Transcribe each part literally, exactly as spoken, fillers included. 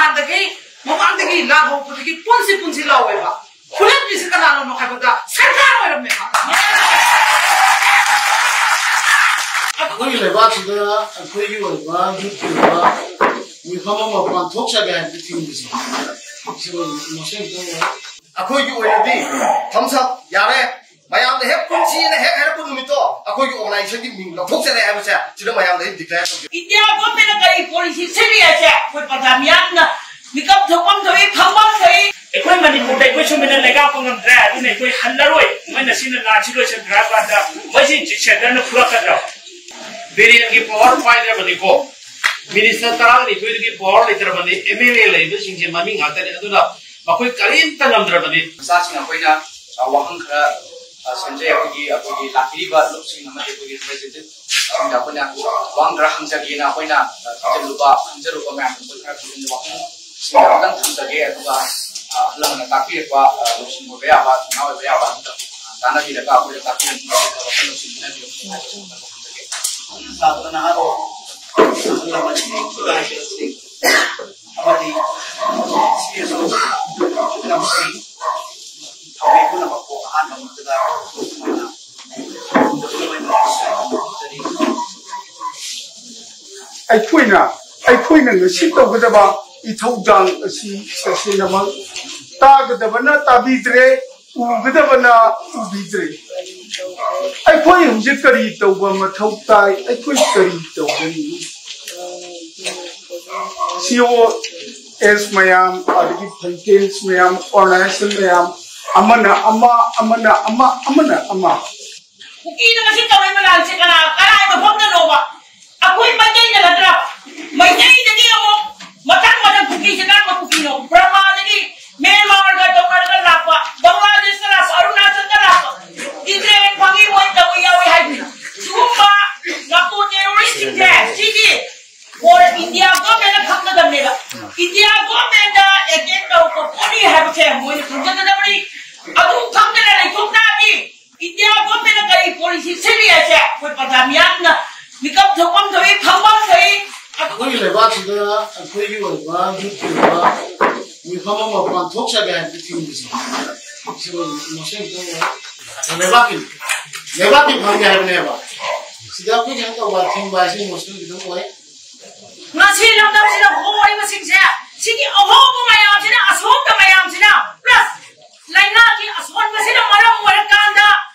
ꯍꯥꯟꯅꯗꯒꯤ, ꯃꯃꯥꯡꯗꯒꯤ ꯂꯥꯛꯍꯧꯕꯗꯒꯤ ꯄꯨꯟꯁꯤ ꯄꯨꯟꯁꯤ ꯂꯥꯎꯋꯦꯕ꯫ ꯍꯨꯔꯥꯟꯕꯤꯁꯤ ꯀꯅꯥꯅꯣ ꯍꯥꯏꯕꯗ ꯁꯔꯀꯥꯔ ꯑꯣꯏꯔꯝꯃꯦ꯫ ꯑꯩꯈꯣꯏꯒꯤ ꯂꯩꯕꯥꯛꯁꯤꯗ ꯑꯩꯈꯣꯏꯒꯤ ꯑꯣꯏꯕ ꯌꯨꯠꯀꯤ ꯑꯣꯏꯕ ꯃꯤꯐꯝ ꯑꯃ ꯄꯥꯡꯊꯣꯛꯆꯒꯦ ꯍꯥꯏꯕꯒꯤ ꯊꯤꯡꯕꯁꯦ, ꯁꯤ ꯃꯁꯤꯡ ꯑꯩꯈꯣꯏꯒꯤ ꯑꯣꯏꯅꯗꯤ ꯊꯝꯁ ꯑꯞ ꯌꯥꯔꯦ꯫ ꯃꯌꯥꯝꯅ ꯍꯦꯛ ꯄꯨꯟꯁꯤꯅ ꯍꯦꯛ ꯍꯥꯏꯔꯛꯄ ꯅꯨꯃꯤꯠꯇꯣ ꯑꯩꯈꯣꯏꯒꯤ ꯑꯣꯔꯒꯅꯥꯏꯖꯦꯁꯟꯒꯤ ꯃꯤꯡ ꯂꯧꯊꯣꯛꯆꯔꯦ ꯍꯥꯏꯕꯁꯦ ꯁꯤꯗ ꯃꯌꯥꯝꯗ ꯑꯩ ꯗꯤꯀ꯭ꯂꯦꯌꯔ ꯇꯧꯖꯩ꯫ ꯏꯟꯗꯤꯌꯥ ꯒꯣꯔꯃꯦꯟꯅ ꯀꯔꯤ ꯄꯣꯂꯤꯁꯤ ꯁꯤꯜꯂꯤ ꯍꯥꯏꯁꯦ ꯑꯩꯈꯣꯏ ꯄ꯭ꯔꯖꯥ ꯃꯤꯌꯥꯝꯅ ꯃꯤꯀꯞ ꯊꯣꯛꯐꯝ ꯊꯣꯛꯏ, ꯈꯪꯐꯝ ꯊꯣꯛꯏ꯫ ꯑꯩꯈꯣꯏ ꯃꯅꯤꯄꯨꯔꯗ ꯑꯩꯈꯣꯏ ꯁꯨꯃꯥꯏꯅ ꯂꯩꯉꯥꯛꯄ ꯉꯝꯗ꯭ꯔꯦ, ꯑꯗꯨꯅ ꯑꯩꯈꯣꯏ ꯍꯜꯂꯔꯣꯏ꯫ ꯃꯣꯏꯅ ꯁꯤꯅ ꯂꯥꯟꯁꯤ ꯂꯣꯏꯁꯤꯟꯈ꯭ꯔ ꯀꯥꯟꯗ ꯃꯣꯏꯁꯤ ꯁꯦꯟꯇꯔꯅ ꯐꯨꯔꯛꯀꯗ꯭ꯔꯥ? ꯕꯤꯔꯦꯟꯒꯤ ꯄꯋꯥꯔ ꯄꯥꯏꯗ꯭ꯔꯕꯅꯤꯀꯣ, ꯃꯤꯅꯤꯁꯇꯔ ꯇꯔꯥꯅꯤꯊꯣꯏꯗꯨꯒꯤ ꯄꯋꯥꯔ ꯂꯩꯇ꯭ꯔꯕꯅꯤ, ꯑꯦꯝ ꯑꯦꯜ ꯑꯦ ꯂꯩꯔꯤꯕꯁꯤꯡꯁꯦ ꯃꯃꯤꯡ ꯉꯥꯛꯇꯅꯤ, ꯑꯗꯨꯅ ꯃꯈꯣꯏ ꯀꯔꯤꯝꯇ ꯉꯝꯗ꯭ꯔꯕꯅꯤ꯫ ꯃꯆꯥꯁꯤꯡ ꯑꯩꯈꯣꯏꯅ, ꯑ, ꯋꯥꯍꯪ ꯈꯔ, ꯑ, ꯁꯦꯝꯖꯩ꯫ ꯑꯩꯈꯣꯏꯒꯤ, ꯑꯩꯈꯣꯏꯒꯤ ꯂꯥꯛꯄꯤꯔꯤꯕ ꯂꯨꯞꯁꯤꯡ ꯑꯃꯗꯤ ꯑꯩꯈꯣꯏꯒꯤ ꯔꯤꯄ꯭ꯔꯖꯦꯟꯇꯦꯇꯤꯚꯁꯤꯡꯗ ꯑꯩꯈꯣꯏꯅ ꯋꯥꯍꯪ ꯈꯔ ꯍꯪꯖꯒꯦꯅ ꯑꯩꯈꯣꯏꯅ, ꯑ, ꯊꯤꯖꯤꯜꯂꯨꯕ, ꯈꯪꯖꯔꯨꯕ ꯃꯌꯥꯝꯗꯣ ꯑꯩꯈꯣꯏ ꯈꯔ ꯊꯤꯖꯤꯟ-, ꯋꯥꯍꯪꯁꯤꯡ ꯑꯃꯇꯪ ꯊꯝꯖꯒꯦ꯫ ꯑꯗꯨꯒ, ꯑ, ꯑꯍꯜ ꯂꯃꯟꯅ ꯇꯥꯛꯄꯤꯔꯛꯄ, ꯑ, ꯂꯧꯁꯤꯡ ꯑꯣꯏꯕ ꯌꯥꯕ, ꯊꯧꯅꯥ ꯑꯣꯏꯕ ꯌꯥꯕ ꯑꯝꯇꯪ ꯇꯥꯟꯅꯕꯤꯔꯒ ꯑꯩꯈꯣꯏꯗ ꯇꯥꯛꯄꯤꯔꯛꯄ ꯋꯥꯈꯜ ꯂꯧꯁꯤꯡ ꯄꯤꯅꯕꯤꯔꯛꯄ ꯍꯥꯏꯕꯁꯤ ꯑꯃꯇꯪ ꯊꯝꯖꯒꯦ꯫ ꯁꯥꯇ꯭ꯔ ꯅꯍꯥꯔꯣꯜ, ꯑꯍꯜ ꯂꯃꯟꯁꯤꯡ, ꯏꯆꯥ ꯏꯆꯦꯁꯤꯡ, ꯑꯃꯗꯤ ꯁꯤ ꯑꯁꯣꯏꯕ ꯄꯨꯝꯅꯃꯛꯀꯤ ꯊꯧꯃꯤ ꯄꯨꯝꯅꯃꯛꯄꯨ ꯑꯍꯥꯟꯕ ꯃꯛꯇꯗ ꯈꯨꯔꯨꯝꯖꯔꯤ꯫ ꯑꯩꯈꯣꯏꯅ, ꯑꯩꯈꯣꯏꯅ ꯉꯁꯤ ꯇꯧꯒꯗꯕ ꯏꯊꯧꯗꯥꯡ ꯑꯁꯤ ꯇꯁꯦꯡꯅꯃꯛ ꯇꯥꯒꯗꯕꯅ ꯇꯥꯕꯤꯗ꯭ꯔꯦ, ꯎꯒꯗꯕꯅ ꯎꯕꯤꯗ꯭ꯔꯦ꯫ ꯑꯩꯈꯣꯏ ꯍꯧꯖꯤꯛ ꯀꯔꯤ ꯇꯧꯕ ꯃꯊꯧ ꯇꯥꯏ? ꯑꯩꯈꯣꯏ ꯀꯔꯤ ꯇꯧꯒꯅꯤ? ꯁꯤ ꯑꯣ ꯑꯦꯁ ꯃꯌꯥꯝ, ꯑꯗꯒꯤ ꯐꯟꯇꯦꯟꯁ ꯃꯌꯥꯝ, ꯑꯣꯔꯒꯅꯥꯏꯖꯦꯁꯟ ꯃꯌꯥꯝ, ꯑꯃꯅ ꯑꯃ, ꯑꯃꯅ ꯑꯃ, ꯑꯃꯅ ꯑꯃ꯫ ꯀꯨꯀꯤꯅ ꯉꯁꯤ ꯇꯧꯔꯤꯕ ꯂꯥꯟꯁꯦ ꯀꯅꯥ, ꯀꯅꯥꯒꯤ ꯃꯐꯝꯗꯅꯣꯕ? ꯑꯩꯈꯣꯏ ꯃꯩꯇꯩꯗ ꯅꯠꯇ꯭ꯔꯕ? ꯃꯩꯇꯩꯗꯒꯤ ꯑꯃꯨꯛ ꯃꯊꯪ ꯃꯊꯪ ꯀꯨꯀꯤꯁꯦ ꯀꯔꯝꯕ ꯀꯨꯀꯤꯅꯣ? ꯕꯔꯃꯥꯗꯒꯤ, ꯃ꯭ꯌꯥꯟꯃꯥꯔꯒ ꯇꯧꯅꯔꯒ ꯂꯥꯛꯄ, ꯕꯪꯒ꯭ꯂꯥꯗꯦꯁꯇ ꯂꯥꯛꯄ, ꯑꯔꯨꯅꯥꯆꯜꯗ ꯂꯥꯛꯄ, ꯏꯟꯗ꯭ꯔꯦꯟ ꯐꯪꯉꯤ ꯃꯣꯏ ꯇꯧꯏ ꯌꯥꯎꯏ ꯍꯥꯏꯗꯅ ꯁꯤꯒꯨꯝꯕ ꯅꯥꯔꯀꯣ ꯇꯦꯔꯣꯔꯤꯁꯁꯤꯡꯁꯦ ꯁꯤꯒꯤ ꯍꯣꯏ, ꯏꯟꯗꯤꯌꯥ ꯒꯣꯔꯃꯦꯟꯅ ꯈꯪꯒꯗꯕꯅꯦꯕ꯫ ꯏꯟꯗꯤꯌꯥ ꯒꯣꯔꯃꯦꯟꯗ ꯑꯦꯇꯦꯛ ꯇꯧꯔꯛꯄ ꯄꯣꯠꯅꯤ ꯍꯥꯏꯕꯁꯦ ꯃꯣꯏꯅ ꯈꯪꯖꯒꯗꯕꯅꯤ꯫ ꯑꯗꯨ ꯈꯪꯗꯅ ꯂꯩꯊꯣꯛ ꯇꯥꯔꯗꯤ ꯏꯟꯗꯤꯌꯥ ꯒꯣꯔꯃꯦꯟꯅ ꯀꯔꯤ ꯄꯣꯂꯤꯁꯤ ꯁꯤꯜꯂꯤ ꯍꯥꯏꯁꯦ ꯑꯩꯈꯣꯏ ꯄ꯭ꯔꯖꯥ ꯃꯤꯌꯥꯝꯅ ꯃꯤꯀꯞ ꯊꯣꯛꯐꯝ ꯊꯣꯛꯏ, ꯈꯪꯐꯝ ꯊꯣꯛꯏ꯫ ꯑꯗꯨ ꯑꯩꯈꯣꯏꯒꯤ ꯂꯩꯕꯥꯛꯁꯤꯗ ꯑꯩꯈꯣꯏꯒꯤ ꯑꯣꯏꯕ ꯌꯨꯠꯀꯤ ꯑꯣꯏꯕ ꯃꯤꯐꯝ ꯑꯃ ꯄꯥꯡꯊꯣꯛꯆꯒꯦ ꯍꯥꯏꯕꯒꯤ ꯊꯤꯡꯕꯁꯦ, ꯁꯤꯕꯨ ꯃꯁꯤꯡ ꯈꯤꯇꯪ ꯑꯣꯏ꯫ ꯂꯩꯕꯥꯛꯀꯤ, ꯂꯩꯕꯥꯛꯀꯤ ꯐꯪꯒꯦ ꯍꯥꯏꯕꯅꯦꯕ꯫ ꯁꯤꯗ ꯑꯩꯈꯣꯏꯒꯤ ꯍꯟꯗꯛ ꯋꯥ ꯊꯤꯡꯕ ꯍꯥꯏꯁꯤ ꯃꯣꯁꯀꯤꯜ ꯈꯤꯇꯪ ꯑꯣꯏ꯫ ꯉꯁꯤ ꯂꯝꯗꯝꯁꯤꯗ ꯍꯣꯡꯂꯤꯕꯁꯤꯡꯁꯦ, ꯁꯤꯒꯤ ꯑꯍꯣꯡꯕ ꯃꯌꯥꯝꯁꯤꯅ, ꯑꯁꯣꯛꯄ ꯃꯌꯥꯝꯁꯤꯅ, plus ꯂꯩꯉꯥꯛꯀꯤ ꯑꯁꯣꯟꯕꯁꯤꯅ ꯃꯔꯝ ꯑꯣꯏꯔꯀꯥꯟꯗ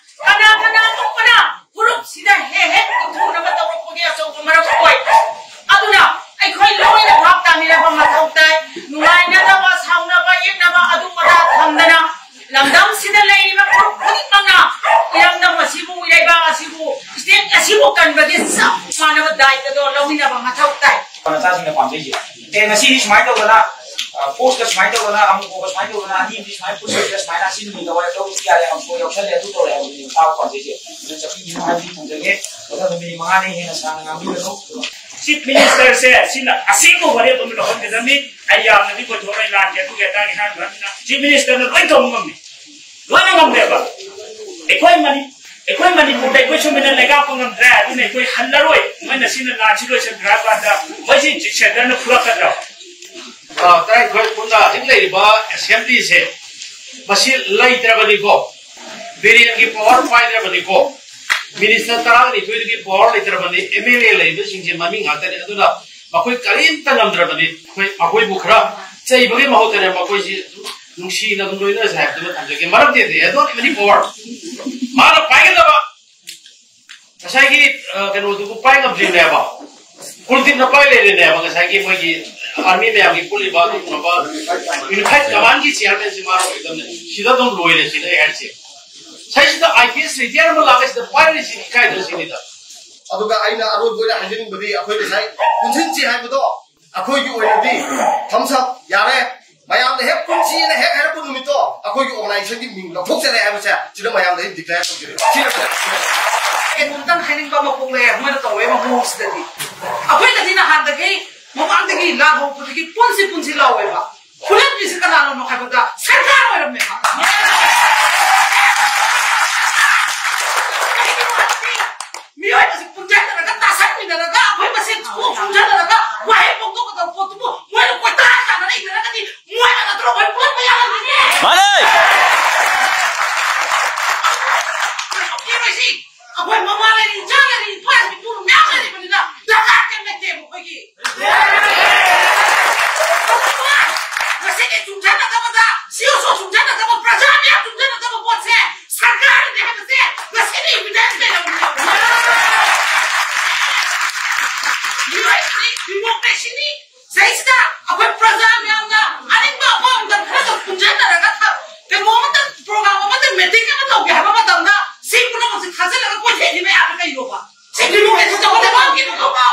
ꯀꯅꯥ ꯀꯅꯥꯒꯨꯝꯕꯅ ꯐꯨꯔꯨꯞꯁꯤꯗ ꯍꯦꯛ ꯍꯦꯛ ꯏꯟꯊꯨꯅꯕ ꯇꯧꯔꯛꯄꯒꯤ ꯑꯆꯧꯕ ꯃꯔꯝ ꯑꯣꯏ꯫ ꯑꯗꯨꯅ ꯑꯩꯈꯣꯏ ꯂꯣꯏꯅ ꯚꯥꯞ ꯇꯥꯃꯤꯟꯅꯕ ꯃꯊꯧ ꯇꯥꯏ꯫ ꯅꯨꯡꯉꯥꯏꯅꯗꯕ, ꯁꯥꯎꯅꯕ, ꯌꯦꯛꯅꯕ ꯑꯗꯨ ꯑꯗꯥ ꯊꯝꯗꯅ ꯂꯝꯗꯝꯁꯤꯗ ꯂꯩꯔꯤꯕ ꯐꯨꯔꯨꯞ ꯈꯨꯗꯤꯡꯃꯛꯅ ꯏꯔꯝꯗꯝ ꯑꯁꯤꯕꯨ, ꯏꯔꯩꯕꯥꯛ ꯑꯁꯤꯕꯨ, state ꯑꯁꯤꯕꯨ ꯀꯟꯕꯒꯤ ꯆꯞ ꯃꯥꯟꯅꯕ ꯗꯥꯏꯇꯗꯣ ꯂꯧꯃꯤꯟꯅꯕ ꯃꯊꯧ ꯇꯥꯏ꯫ ꯃꯆꯥꯁꯤꯡꯅ ꯄꯥꯝꯖꯩꯁꯦ, ꯑꯦ, ꯉꯁꯤꯗꯤ ꯁꯨꯃꯥꯏꯅ ꯇꯧꯗꯅ, ꯑ, ꯐꯣꯔꯁꯀ ꯁꯨꯃꯥꯏꯅ ꯇꯧꯗꯅ, ꯑꯃꯨꯛ ꯐꯥꯎꯕ ꯁꯨꯃꯥꯏꯅ ꯇꯧꯗꯅ, ꯑꯅꯤ ꯑꯅꯤ ꯁꯨꯃꯥꯏꯅ ꯄꯨꯟꯁꯤꯜꯂꯒ ꯁꯨꯃꯥꯏꯅ ꯑꯁꯤ ꯅꯨꯃꯤꯠꯇ ꯋꯥꯔꯦꯞ ꯂꯧꯕꯁꯨ ꯌꯥꯔꯦ, ꯑꯃꯨꯛ ꯌꯥꯎꯁꯜꯂꯦ, ꯑꯗꯨ ꯇꯧꯔꯦ ꯍꯥꯏꯕꯗꯨꯅꯦ ꯇꯥꯕ ꯄꯥꯝꯖꯩꯁꯦ꯫ ꯑꯗꯨꯅ ꯆꯠꯄꯤꯒꯅꯨ ꯍꯥꯏꯕꯗꯤ ꯊꯝꯖꯒꯦ꯫ ꯃꯊꯪꯗ ꯃꯤꯅꯤꯠ ꯃꯉꯥꯅꯤ ꯍꯦꯟꯅ ꯁꯥꯡꯅ ꯉꯥꯡꯕꯤꯒꯅꯨ꯫ Chief Ministerꯁꯦ ꯁꯤꯅ ꯑꯁꯦꯡꯕ ꯋꯥꯔꯦꯞ ꯑꯃ ꯂꯧꯍꯟꯒꯗꯕꯅꯤ꯫ ꯑꯩ ꯌꯥꯝꯅꯗꯤ ꯀꯣꯏꯊꯣꯛꯂꯣꯏ, ꯂꯥꯟꯒꯤ ꯑꯗꯨꯒꯤ ꯑꯗꯥꯒꯤ ꯍꯥꯏꯔꯤꯕ ꯑꯗꯨꯅ Chief Ministerꯅ ꯂꯣꯏ ꯇꯧꯕ ꯉꯝꯃꯤ, ꯂꯣꯏꯅ ꯉꯝꯗꯦꯕ꯫ ꯑꯩꯈꯣꯏ ꯃꯅꯤ-, ꯑꯩꯈꯣꯏ ꯃꯅꯤꯄꯨꯔꯗ ꯑꯩꯈꯣꯏ ꯁꯨꯃꯥꯏꯅ ꯂꯩꯉꯥꯛꯄ ꯉꯝꯗ꯭ꯔꯦ, ꯑꯗꯨꯅ ꯑꯩꯈꯣꯏ ꯍꯜꯂꯔꯣꯏ꯫ ꯃꯣꯏꯅ ꯁꯤꯅ ꯂꯥꯟꯁꯤ ꯂꯣꯏꯁꯤꯟꯈ꯭ꯔꯀꯥꯟꯗ ꯃꯣꯏꯁꯤ centreꯅ ꯐꯨꯔꯛꯀꯗ꯭ꯔꯣ? ꯑ, ꯇꯔꯥꯅꯤꯊꯣꯏ ꯄꯨꯟꯅ ꯍꯧꯖꯤꯛ ꯂꯩꯔꯤꯕ assemblyꯁꯦ ꯃꯁꯤ ꯂꯩꯇ꯭ꯔꯕꯅꯤꯀꯣ, ꯕꯤꯔꯦꯟꯒꯤ power ꯄꯥꯏꯗ꯭ꯔꯕꯅꯤꯀꯣ, minister ꯇꯔꯥꯅꯤꯊꯣꯏꯗꯨꯒꯤ power ꯂꯩꯇ꯭ꯔꯕꯅꯤ, MLA ꯂꯩꯔꯤꯕꯁꯤꯡꯁꯦ ꯃꯃꯤꯡ ꯉꯥꯛꯇꯅꯤ꯫ ꯑꯗꯨꯅ ꯃꯈꯣꯏ ꯀꯔꯤꯝꯇ ꯉꯝꯗ꯭ꯔꯕꯅꯤ꯫ ꯑꯩꯈꯣꯏ, ꯃꯈꯣꯏꯕꯨ ꯈꯔ ꯆꯩꯕꯒꯤ ꯃꯍꯨꯠꯇꯅꯦ ꯃꯈꯣꯏꯁꯤ ꯅꯨꯡꯁꯤꯅ ꯑꯗꯨꯝ ꯂꯣꯏꯅꯔꯁꯦ ꯍꯥꯏꯕꯗꯨꯃ ꯊꯝꯖꯒꯦ꯫ ꯃꯔꯝꯗꯤ they don't have any power꯫ ꯃꯥꯅ ꯄꯥꯏꯒꯗꯕ ꯉꯁꯥꯏꯒꯤ, ꯑ, ꯀꯩꯅꯣꯗꯨꯕꯨ ꯄꯥꯏ ꯉꯝꯗ꯭ꯔꯤꯅꯦꯕ, ꯀꯨꯜꯗꯤꯞꯅ ꯄꯥꯏ ꯂꯩꯔꯤꯅꯦꯕ꯫ ꯉꯁꯥꯏꯒꯤ ꯃꯣꯏꯒꯤ army ꯃꯌꯥꯝꯒꯤ ꯄꯨꯜꯂꯤꯕ ꯑꯗꯨꯒꯨꯝꯂꯕ unified commandꯀꯤ chairmanꯁꯤ ꯃꯥꯅ ꯑꯣꯏꯒꯗꯕꯅꯦ꯫ ꯁꯤꯗ ꯑꯗꯨꯝ ꯂꯣꯏꯔꯦ ꯁꯤꯗ ꯑꯩ ꯍꯥꯏꯔꯤꯁꯦ꯫ ꯁꯤꯗꯩꯁꯤꯗ IPS retire ꯑꯃ ꯂꯥꯛꯑꯒ ꯁꯤꯗ ꯄꯥꯏꯔꯤꯁꯤ ꯏꯀꯥꯏꯗ꯭ꯔꯣ ꯁꯤꯅꯤꯗ꯫ ꯑꯗꯨꯒ ꯑꯩꯅ ꯑꯔꯣꯏꯕ ꯑꯣꯏꯅ ꯍꯥꯏꯖꯅꯤꯡꯕꯗꯤ ꯑꯩꯈꯣꯏ ꯉꯁꯥꯏ ꯄꯨꯟꯁꯤꯟꯁꯤ ꯍꯥꯏꯕꯗꯣ ꯑꯩꯈꯣꯏꯒꯤ ꯑꯣꯏꯅꯗꯤ thumbs up ꯌꯥꯔꯦ꯫ ꯃꯌꯥꯝꯅ ꯍꯦꯛ ꯄꯨꯟꯁꯤꯅ ꯍꯦꯛ ꯍꯥꯏꯔꯛꯄ ꯅꯨꯃꯤꯠꯇꯣ ꯑꯩꯈꯣꯏꯒꯤ organisationꯒꯤ ꯃꯤꯡ ꯂꯧꯊꯣꯛꯆꯔꯦ ꯍꯥꯏꯕꯁꯦ ꯁꯤꯗ ꯃꯌꯥꯝꯗ ꯑꯩ declare ꯇꯧꯖꯔꯤ꯫ ꯁꯤꯅ ꯀꯩꯅꯣꯝꯇꯪ ꯍꯥꯏꯅꯤꯡꯕ ꯑꯃ ꯄꯣꯛꯂꯛꯑꯦ, ꯃꯣꯏꯅ ꯇꯧꯔꯛꯏꯕ ꯃꯑꯣꯡꯁꯤꯗꯗꯤ꯫ ꯑꯩꯈꯣꯏꯅꯗꯤ ꯅꯍꯥꯟꯗꯒꯤ, ꯃꯃꯥꯡꯗꯒꯤ ꯂꯥꯟ ꯍꯧꯔꯛꯄꯗꯒꯤ ꯄꯨꯟꯁꯤ ꯄꯨꯟꯁꯤ ꯂꯥꯎꯋꯦꯕ꯫ ꯐꯨꯔꯛꯂꯤꯁꯤ ꯀꯅꯥꯅꯣ ꯍꯥꯏꯕꯗ ꯁꯔꯀꯥꯔ ꯑꯣꯏꯔꯝꯃꯦꯕ꯫ ꯀꯩꯒꯤꯅꯣ ꯍꯥꯏꯕꯗꯤ ꯃꯤꯑꯣꯏꯕꯁꯤ ꯄꯨꯟꯁꯤꯟꯅꯔꯒ, ꯇꯥꯁꯟꯃꯤꯟꯅꯔꯒ, ꯑꯩꯈꯣꯏ ꯃꯁꯦꯟ ꯀꯣꯛ ꯄꯨꯟꯁꯤꯟꯅꯔꯒ ꯋꯥꯍꯩ ꯐꯣꯡꯗꯣꯛꯀꯗꯕ ꯄꯣꯠꯇꯨꯕꯨ ꯃꯣꯏꯅ ꯀꯣꯏꯇꯥꯟ ꯇꯥꯟꯅꯅ ꯏꯟꯅꯔꯒꯗꯤ ꯃꯣꯏꯅ ꯅꯠꯇ꯭ꯔꯣ ꯑꯩꯈꯣꯏ ꯄꯨꯔꯛꯄ ꯌꯥꯔꯝꯒꯅꯤ? ꯃꯥꯅꯦ! ꯑꯩꯈꯣꯏ ꯃꯃꯥ ꯂꯩꯔꯤ, ꯏꯆꯥ ꯂꯩꯔꯤ, ꯏꯄꯥ ꯏꯄꯨ ꯃꯌꯥꯝ ꯂꯩꯔꯤꯕꯅꯤꯅ ꯗꯔꯀꯥꯔ ꯀꯩꯝ ꯂꯩꯇꯦꯕ ꯑꯩꯈꯣꯏꯒꯤ꯫ ꯉꯁꯤꯗꯤ ꯆꯨꯝꯁꯤꯟꯅꯗꯕꯗ, ꯁꯤ ꯑꯣꯁꯣ ꯆꯨꯝꯁꯤꯟꯅꯗꯕ, ꯄ꯭ꯔꯖꯥ ꯃꯌꯥꯝ ꯆꯨꯝꯁꯤꯟꯅꯗꯕ ꯄꯣꯠꯁꯦ ꯁꯔꯀꯥꯔꯅꯅꯦ ꯍꯥꯏꯕꯁꯦ ꯉꯁꯤꯗꯤ evidence ꯂꯩꯔꯕꯅꯦꯕ꯫ ꯃꯤꯑꯣꯏꯕꯅꯤ, democracyꯅꯤ, ꯁꯤꯗꯩꯁꯤꯗ ꯑꯩꯈꯣꯏ ꯄ꯭ꯔꯖꯥ ꯃꯌꯥꯝꯅ ꯑꯅꯤꯡꯕ ꯑꯄꯥꯝꯕꯗ ꯈꯔ ꯈꯛ ꯄꯨꯟꯁꯤꯟꯅꯔꯒ ꯊ-, ꯀꯩꯅꯣ ꯑꯃꯇꯪ, program ꯑꯃꯇꯪ, meeting ꯑꯃ ꯇꯧꯒꯦ ꯍꯥꯏꯕ ꯃꯇꯝꯗ ꯁꯤ ꯄꯨꯝꯅꯃꯛꯁꯦ ꯊꯥꯖꯤꯜꯂꯒ ꯀꯣꯏꯊꯤ ꯊꯤꯕ ꯌꯥꯕ ꯀꯩꯅꯣꯕ? ꯁꯤ democracy ꯇꯧꯕ ꯂꯩꯕꯥꯛꯀꯤꯅꯣ ꯇꯧꯕ?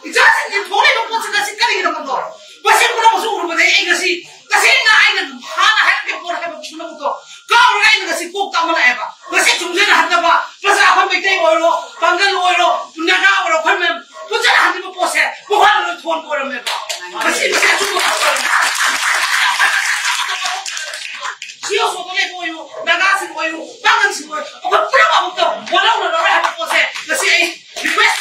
ꯏꯆꯥꯁꯤꯡꯒꯤ ꯊꯣꯛꯂꯤꯕ ꯄꯣꯠꯁꯤꯗ ꯁꯤ ꯀꯔꯤꯒꯤꯅꯣ ꯈꯪꯕ꯭ꯔꯣ? ꯃꯁꯤ ꯄꯨꯝꯅꯃꯛꯁꯨ ꯎꯔꯨꯕꯗꯒꯤ ꯑꯩ ꯉꯁꯤ ꯇꯁꯦꯡꯅ ꯑꯩꯅ ꯍꯥꯟꯅ ꯍꯥꯏꯔꯝꯃꯤꯕ ꯄꯣꯠ ꯍꯥꯏꯕ ꯄꯨꯝꯅꯃꯛꯇꯣ ꯀꯥꯎꯔꯒ ꯑꯩꯅ ꯉꯁꯤ ꯀꯣꯛꯇ ꯑꯃ ꯂꯥꯛꯑꯦꯕ꯫ ꯉꯁꯤ ꯆꯨꯝꯁꯤꯟꯅꯍꯟꯗꯕ, ꯄ꯭ꯔꯖꯥ ꯑꯩꯈꯣꯏ ꯃꯩꯇꯩ ꯑꯣꯏꯔꯣ, ꯄꯥꯡꯒꯜ ꯑꯣꯏꯔꯣ, ꯅꯥꯒꯥ ꯑꯣꯏꯔꯣ, ꯑꯩꯈꯣꯏ ꯃꯌꯥꯝ ꯄꯨꯟꯁꯤꯟꯅꯍꯟꯈꯤꯕ ꯄꯣꯠꯁꯦ ꯃꯈꯣꯏꯅ ꯂꯣꯏ ꯊꯣꯟꯕ ꯑꯣꯏꯔꯝꯃꯦꯕ꯫ ꯃꯁꯤ ꯃꯁꯤ ꯑꯆꯨꯝꯕ ꯉꯥꯛꯇ ꯑꯣꯏꯔꯝꯃꯦ꯫ ꯁꯤ ꯑꯁꯣꯛꯄ ꯂꯩꯕ ꯑꯣꯏꯌꯨ, ꯅꯥꯒꯥꯁꯤꯡ ꯑꯣꯏꯌꯨ, ꯄꯥꯡꯒꯜꯁꯤꯡ ꯑꯣꯏꯌꯨ, ꯑꯩꯈꯣꯏ ꯄꯨꯝꯅꯃꯛ ꯑꯃꯨꯛꯇ ꯋꯥꯔꯧꯅꯔꯔꯣꯏ ꯍꯥꯏꯕ ꯄꯣꯠꯁꯦ ꯉꯁꯤ ꯑꯩ request